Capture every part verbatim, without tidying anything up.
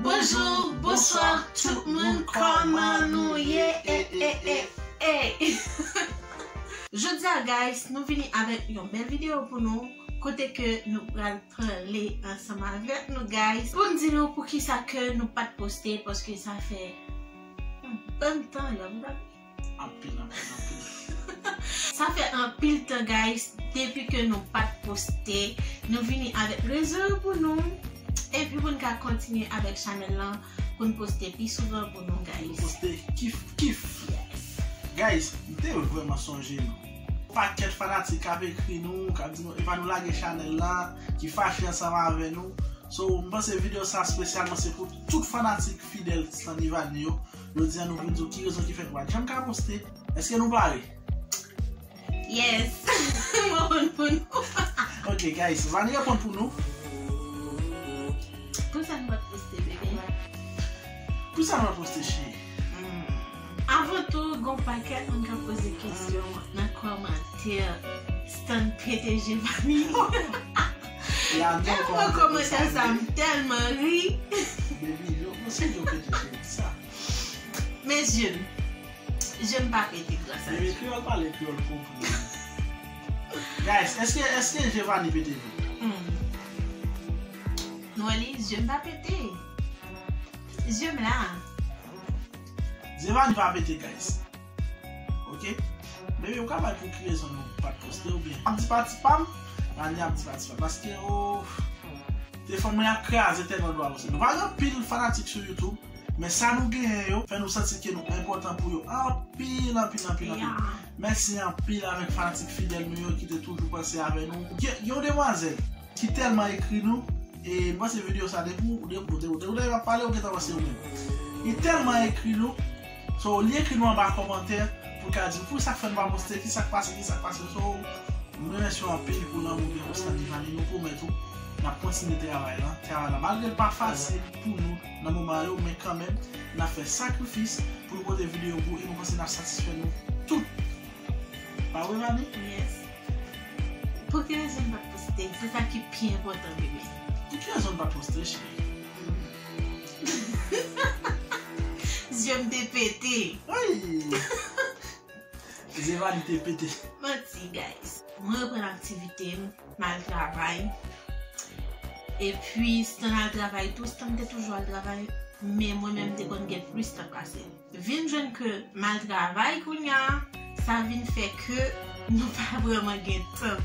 Bonjou, bonswa tout moun, kòman nou ye? E, e, e, e. Jodi a, guys, nou vini avèk yon bèl videyo pou nou, kote ke nou pral pale ansanm avèk nou, guys, pou n di nou poukisa ke nou pa t poste, paske sa fè yon bon tan, yon bon Anpil, anpil, anpil. Sa fè anpil tan, guys, depi ke nou pa t poste. Nou vini avèk rezon yo pou nou. Epi pou n ka kontinye avèk chanèl lan, pou n poste pi souvan pou nou, guys. Nou poste kif, kif. Yes. Guys, m te vrèman sonje nou. Pakèt fanatik k ap ekri nou, k ap di nou, epa nou lage chanèl la, ki fache ansanm avè nou. So, m panse videyo sa espesyalman se pou tout fanatik fidèl Stanley Vanny yo. Jodi a nou vin di w ki rezon ki fè nou pa t janm ka poste. Èske nou pare? Yes. Mwen reponn pou nou. Ok, guys, Vanny reponn pou nou. Poukisa nou pa t poste, bebe? Poukisa nou pa t poste, cheri? Hmm. Avan tou, gon pakèt moun k ap poze kesyon nan kòmantè. Stan pete je Vanny. Lè m wè kòmantè sa, m tèlman ri. Baby, yo, mwen se yo pete je sa. Men je m, je m pa pete gras a Dye. Baby, kreyòl pale, kreyòl konprann. Guys, èske, èske je Vanny pete vre? Hmm. Nou wè li, je m pa pete. Je m la. Je Vanny pa pete, guys. Ok? Baby, ou ka bay pou ki rezon nou pa t poste oubyen? Ap di pati pa m, Vanny ap di pati pa m. Paske, oh, telefòn mwen ap kraze tèlman nou pa poste. Nou pa gen anpil fanatik sou YouTube, men sa nou genyen yo, fè nou santi ke nou enpòtan pou yo anpil, anpil, anpil, anpil. Yeah. Mèsi anpil avèk fanatik fidèl nou yo ki te toujou panse avè nou. Gen, gen yon demwazèl ki tèlman ekri nou, e m panse videyo sa depi w, depi w, depi w, depi w, depi w ap pale, ou gentan panse ou menm. Li tèlman ekri nou, so, li ekri nou anba kòmantè pou l ka di nou, poukisa k fè nou pa poste, kisa k pase, kisa k pase. So, m remèsye w anpil pou lanmou w gen pou Stanley Vanny, nou pwomèt ou, n ap kontinye travay lan, travay lan, malgre l pa fasil pou nou nan moman yo, men kanmenm, n ap fè sakrifis pou nou pote videyo pou ou, e nou panse n ap satisfè nou tout. Pa vre, Vanny? Yes. Pou ki rezon m pa t poste? Se sa ki pi enpòtan, bebe. Pou ki rezon m pa t poste, cheri? Zye m te pete. Ay! Zye Vanny te pete. Manti, guys. Mwen reprann aktivite m, m al travay. Epi, Stan al travay tou, Stan te toujou al travay, men mwen menm m te konn gen plis tan pase l. Vin jwenn ke m al travay kounye a, sa vin fè ke nou pa vrèman gen tan.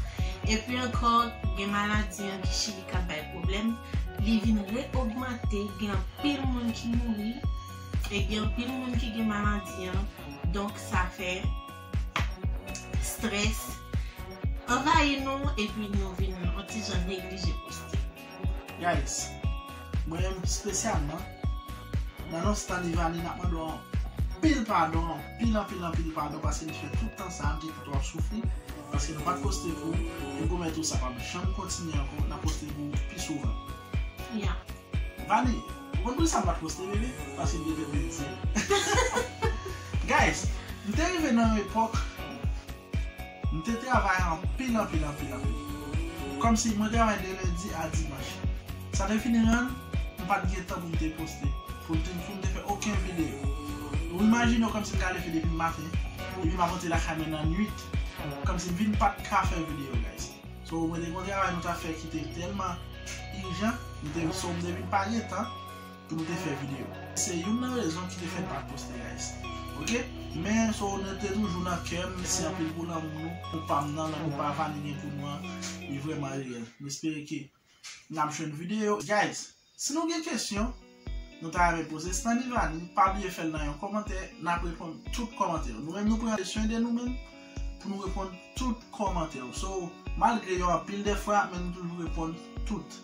Epi ankò, gen maladi an ki chili k ap bay pwoblèm, li vin re-ogmante, gen anpil moun ki mouri, e gen anpil moun ki gen maladi an. Donk, sa fè strès anvayi nou, epi nou vin yon ti jan neglije poste. Guys, mwen menm espesyalman, nan non Stanley Vanny, n ap mande w anpil padon, anpil, anpil, anpil padon, paske nou fè tout tan sa a, nou te kite w ap soufri, paske nou pa t poste pou ou, e m pwomèt ou sa p ap janm kontinye ankò, n ap poste pou ou pi souvan. Yeah. Vanny, ou konn poukisa m pa t poste, bebe? Paske m te pèmèt di. Guys, m te rive nan yon epòk, m te travay anpil, anpil, anpil, anpil. Kòmsi mwen travay de lendi a dimanch. Sa te vin rann m pa t gen tan pou m te poste, pou m te, pou m te fè okenn videyo. Ou imajine w kòmsi m ka leve depi maten, epi m ap rantre lakay mwen nan nwit, kòmsi m vin pa t ka fè videyo, guys. So, mwen te gen yon travay nou t ap fè ki te tèlman ijan, nou te, so, m te vin pa gen tan pou nou te fè videyo. Se youn nan rezon ki te fè m pa t poste, guys. Ok? Men, so, nou te toujou nan kè m, mèsi anpil pou lanmou nou, pou pa m nan, lanmou pa Vanny gen pou nou an, li vrèman reyèl. M espere ke n ap jwenn videyo. Guys, si nou gen kesyon nou ta renmen poze Stanley Vanny, pa bliye fè l nan yon kòmantè, n ap reponn tout kòmantè yo. Nou menm nou pran kesyon de nou menm pou nou reponn tout kòmantè yo. So, malgre yo anpil de fwa, men nou toujou reponn tout.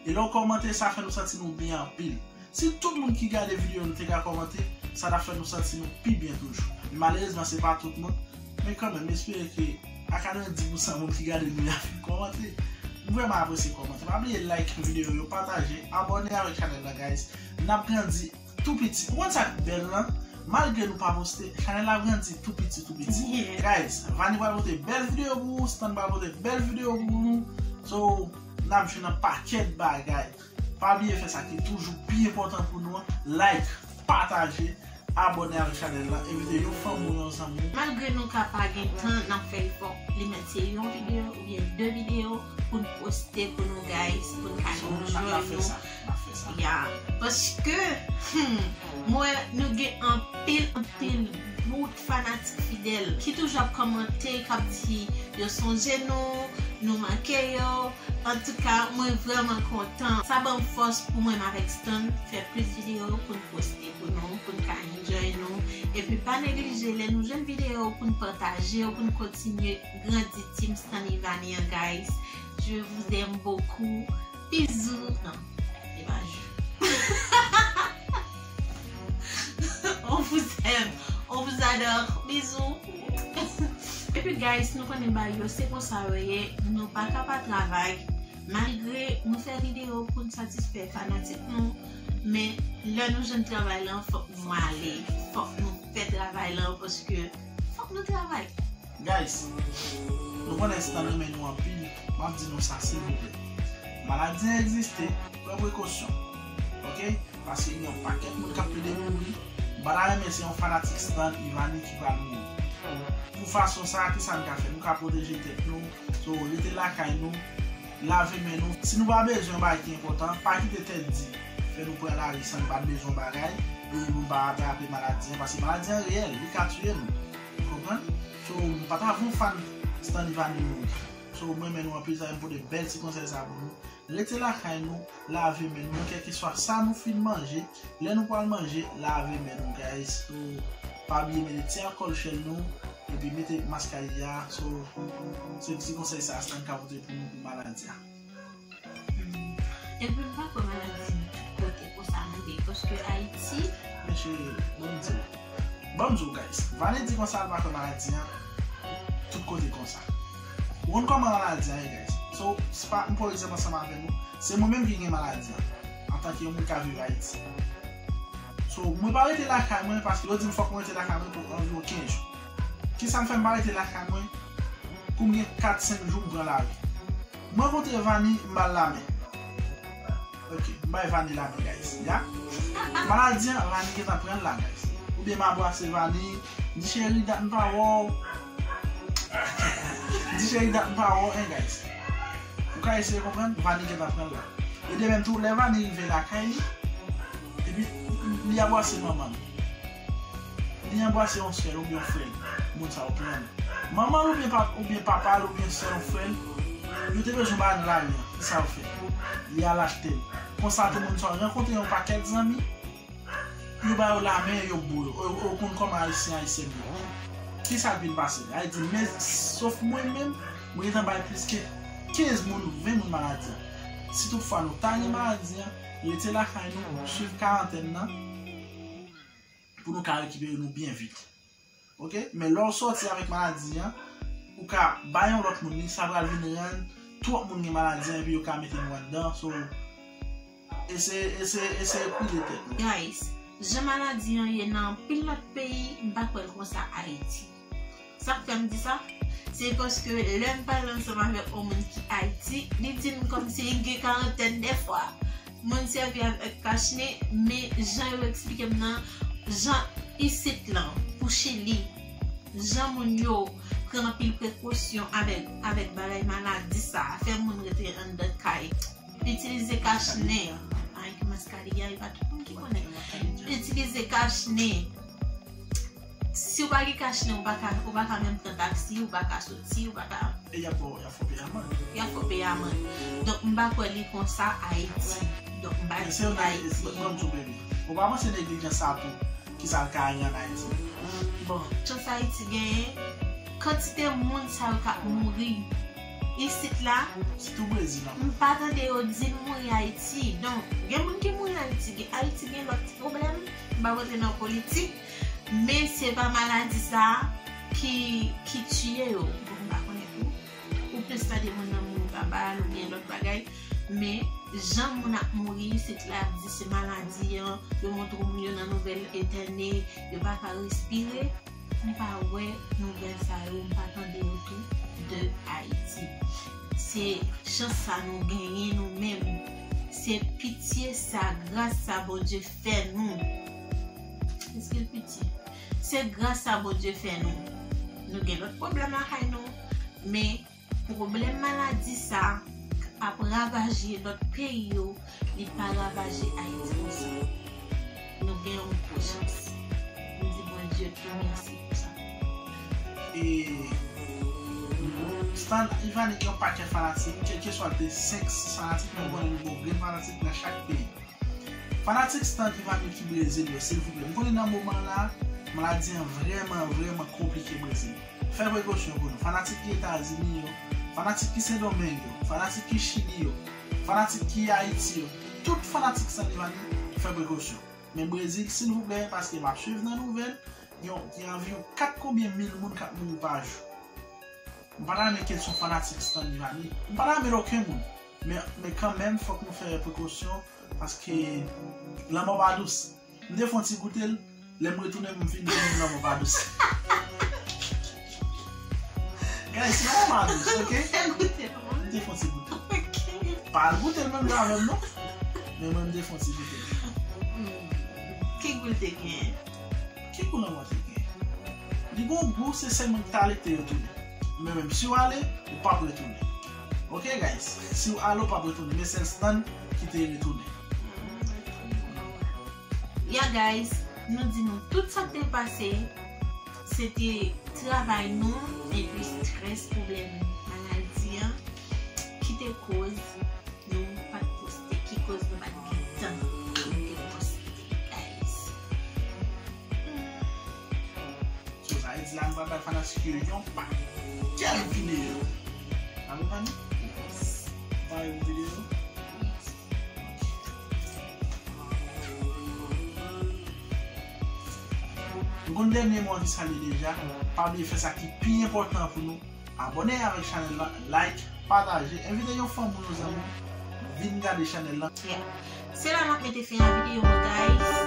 E lè w kòmante, sa fè nou santi nou byen anpil. Si tout moun ki gade videyo nou te ka kòmante, sa t ap fè nou santi nou pi byen toujou. Men malerezman, se pa tout moun. Men kanmenm, m espere ke a katrevendi pousan moun ki gade nou yo ap fin kòmante. M vrèman apresye kòmante. Pa bliye like videyo yo, pataje, abòne avèk chanèl la, guys. N ap grandi tou piti. Ou konn sa k bèl lan? Malgre nou pa poste, chanèl la ap grandi tou piti, tou piti. Yeah. Guys, Vanny pral pote bèl videyo pou ou, Stan pral pote bèl videyo pou nou. So, n ap jwenn nan pakèt bagay. Pa bliye fè sa ki toujou pi enpòtan pou nou an, like, pataje, abòne avèk chanèl la, envite yon fanmi w, yon zanmi w. Malgre nou ka pa gen tan, n ap fè efò. Li mèt se yon videyo oubyen de videyo pou n poste pou nou, guys, pou n ka enjoy nou. N ap fè sa, n ap fè sa. Ya, paske, hmm, mwen, nou gen anpil, anpil bout fanatik fidèl ki toujou ap kòmante, k ap di yo sonje nou, nou manke yo. Antouka, mwen vrèman kontan. Sa ban m fòs pou mwen avèk Stan fè plis videyo pou n poste pou nou, pou n ka enjoy nou. Epi pa neglije lè nou jwenn videyo pou n pataje yo, pou n kontinye grandi Team Stan Ivany an, guys. Je vous aime beaucoup. Bisous. Non, e pa je. On vous aime. On vous adore. Bisous. Epi, guys, nou konnen bagay yo se konsa yo ye. Nou pa ka pa travay. Malgre nou fè videyo pou n satisfè fanatik nou, men lè nou jwenn travay lan, fòk nou ale. Fòk nou fè travay lan, paske fòk nou travay. Guys, nou konnen Stan renmen nou anpil, m ap di nou sa silvouplè. Maladi an egziste, pran prekosyon. Oke? Paske gen yon pakèt moun k ap plede mouri. M pa ta renmen se yon fanatik Stan Ivany ki pral mouri. Pou fason sa, kisa n ka fè? Nou ka pwoteje tèt nou. So, rete lakay nou, lave men nou. Si nou pa bezwen yon bagay ki enpòtan, pa kite tèt di fè nou pran lari san nou pa t bezwen yon bagay, epi pou n pa atrape maladi an, paske maladi an reyèl, li ka tiye nou. Ou konprann? So, m pa ta vle yon fan Stan Ivany mouri. So, mwen renmen nou anpil, sa fè m pote bèl ti konsèy sa pou nou. Rete lakay nou, lave men nou, nan kèlkeswa sa nou fin manje. Lè nou pral manje, lave men nou, guys. So, pa bliye mete ti alkòl chèn nou, epi mete maskara. So, se ti konsèy sa Stan ka pote pou nou pou maladi a. Hmm. Epi m pa kwè maladi tout kote konsa, non, paske Ayiti. Mesye, bon, m di w. Ban m di w, guys. Vanny di konsa l pa kwè maladi an tout kote konsa. Ou konn kòman maladi an ye, guys? So, se pa, m pran egzanp ansanm avè nou. Se mwen menm ki gen maladi an, antanke yon moun k ap viv Ayiti. So, mwen pa rete lakay mwen paske yo di m fòk mwen rete lakay mwen pou anviwon kenz jou. Kisa m fè m pa rete lakay mwen pou m gen kat, senk jou m pran lari? Mwen rankontre Vanny, m ba l lamen. Ok, m bay Vanny lamen, guys. Ya? Maladi an, Vanny gentan pran l la, guys. Oubyen m abwase Vanny, m di, "Cheri, dat m pa wè w." M di, "Cheri, dat m pa wè w, en, guys." Ou ka eseye konprann, Vanny gentan pran l la. E de menm tou, lè Vanny rive lakay li, epi li abwase manman l. Li anbrase yon sè l oubyen yon frè l, moun sa yo pran l. Manman l oubyen pa, oubyen papa l oubyen sè l, yon frè l, yo te bezwen ba l lari an, kisa yo fè? Li al achte l. Konsa tou moun sa yo rankontre yon pakèt zanmi, yo ba yo lamen, yo bo yo. Ou, ou konn kòman Ayisyen, Ayisyèn yo. Kisa k vin pase? Sa vle di, men, sof mwen menm, mwen gentan bay plis ke kenz moun, ven moun maladi an. Si toutfwa nou ta gen maladi an, rete lakay nou, swiv karantèn nan, pou nou ka rekipere nou byen vit. Ok? Men lè w sòti avèk maladi an, ou ka bay yon lòt moun li, sa pral vin rann twòp moun gen maladi an epi yo ka mete nou anndan. So, eseye, eseye, eseye kwide tèt nou. Guys, jan maladi an ye nan anpil lòt peyi, m pa kwè l konsa Ayiti. Sa k fè m di sa? Se paske lè m pale ansanm avèk yon moun ki Ayiti, li di m kòmsi li gen karantèn dèfwa. Mwen sèvi avèk kachnen, men jan yo eksplike m nan, jan isit lan, pou Chili, jan moun yo pran anpil prekosyon avèk, avèk bagay maladi sa a, fè moun rete anndan kay. Itilize kachnen. Ay, ki mascarilla, e pa tout moun ki konnen. Itilize kachnen. Si w pa gen kachnen, ou pa ka, ou pa ka menm pran taksi, ou pa ka soti, ou pa ka. E y ap fè w, y ap fè w peye amann. Y ap fè w peye amann. Donk, m pa kwè li konsa Ayiti. Donk, m pa di Ayiti. Ban m di w, baby. Ou pa panse neglijans sa tou, kisa l ka rann Ayiti? Bon, chans Ayiti genyen, kantite moun sa yo k ap mouri isit la, sitou Brezil, m pa tande yo di l mouri Ayiti. Donk, gen moun ki mouri Ayiti, gen, Ayiti gen lòt pwoblèm. M pa p rantre nan politik, men se pa maladi sa a ki, ki tiye yo. Bon, m pa konnen tou. Ou plis tande moun nan mouri pa bal oubyen lòt bagay. Men, jan moun ap mouri isit la, ap di se maladi an, yo montre moun yo nan nouvèl entène, yo pa ka respire. M pa wè nouvèl sa yo, m pa tande yo tou de Ayiti. Se chans sa nou genyen nou menm. Se pitye sa, gras sa Bondye fè nou. Èske l pitye? Se gras sa Bondye fè nou. Nou gen lòt pwoblèm lakay nou, men pwoblèm maladi sa k ap ravaje lòt peyi yo, li pa ravaje Ayiti konsa. Nou gen yon gwo chans. M di Bondye tou mèsi pou sa. E Stan Ivany gen yon pakèt fanatik, kèlkeswa l te senk, sis fanatik, men m konnen nou gen yon grenn fanatik nan chak peyi. Fanatik Stan Ivany ki Brezil yo, silvouplè. M konnen nan moman la, maladi an vrèman, vrèman konplike Brezil. Fè prekosyon pou nou. Fanatik ki Etazini yo, fanatik ki Sendomeng yo, fanatik ki Chili yo, fanatik ki Ayiti yo, tout fanatik Stan Ivany, fè prekosyon. Men Brezil, silvouplè, paske m ap swiv nan nouvèl, gen, gen anviwon kat konbyen mil moun k ap mouri pa jou. M pa ta renmen kesyon fanatik Stan Ivany. M pa ta renmen l okenn moun. Men, men kanmenm, fòk nou fè prekosyon, paske lanmò pa dous. M te fè yon ti goute l, lè m retounen, m vin jwenn lanmò pa dous. Guys, lanmò pa dous, ok? Fè goute l, mwen. M te fè yon ti goute l. Ok. Pa al goute l menm jan avè m, non. Men mwen, m te fè yon ti goute l. Hmm. Ki gou l te genyen? Ki gou lanmò te genyen? Li gon gou, se sèlman ki t ale ki te retounen. Men menm, si w ale, ou p ap retounen. Ok, guys? Si w ale, ou p ap retounen. Men sèl Stan ki te retounen. Ya, guys, nou di nou tout sa k te pase, se te travay nou, epi strès, pwoblèm maladi an, ki te koz nou pa t poste, ki koz nou pa t gen tan pou nou te poste, guys. Hmm. So, sa vle di la, nou pral bay fanatik yo yon pakèt videyo. A nou, Vani? Yes. Bay yon videyo? Yes. Nou konn dènye mo an ki salye deja. Pa bliye fè sa ki pi enpòtan pou nou. Abòne avèk chanèl la, like, pataje, envite yon fanmi ou, yon zanmi vin gade chanèl la. Yeah. Se la n ap mete fen a videyo an, guys.